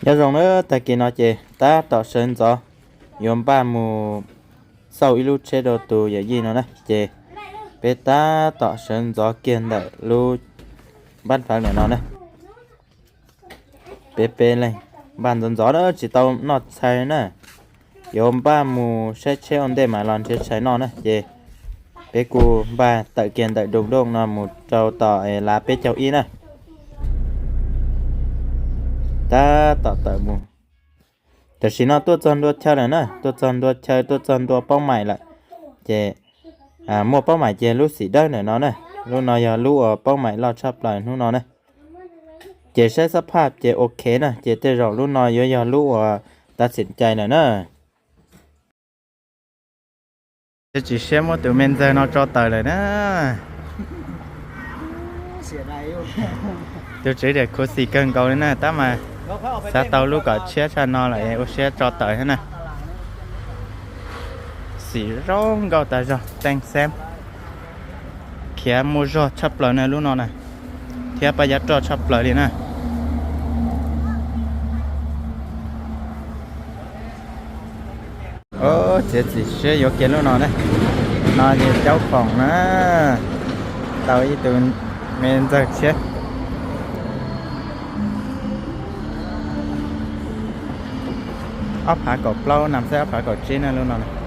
Nyob zoo na, tag kis no ces tab tom sawv ntxov yuav npaj mus xauj ib lub tsheb rau tus yawm yij no na, ces peb tab tom sawv ntxov kiag ntawm lub npab fawv ntawm no na. Peb peb leeg npaj ntxov ntxov na, tsis tau noj tshais na, yuav npaj mus saib tsheb ua ntej mam los nrhiav tshais noj na, ces peb kuj npaj tawm kiag ntawm du dooj no mus rau tom lav peb caug ib na. Tab tom tawm mus. Tam sim no tuaj txog ntua chaw lawm na, tuaj txog ntua chaw, tuaj txog ntua Poob Maim lawm. Ces muaj Poob Maim ces lub xim dawb ntawm no na, lub no yog lub uas Poob Maim loj tshaj plaws hnub no na. Ces saib xab phaj ces ok na, ces tej zaum lub no yuav yog lub uas tab xim cai lawm na. Tsis siab muab tus me ntxawg no tso tawm lawm na. Tus tswv tias khuv xim kawg nkaus li na, tab mas xav tau lub kom tshiab tshaj no lawm ua siab tso tawm thiab na. Xim zoo nkauj tas zog, teej xeeb, khiav muaj zog tshaj plaws na lub no na, thiab pab yav roj tshaj plaws li na. Txiav txim siab yuav kiag lub no na, no ces caub foom na, tau ib tug me ntxawg tshiab. Ob phav kaum plaub na, xwb ob phav kaum tsib na lub no.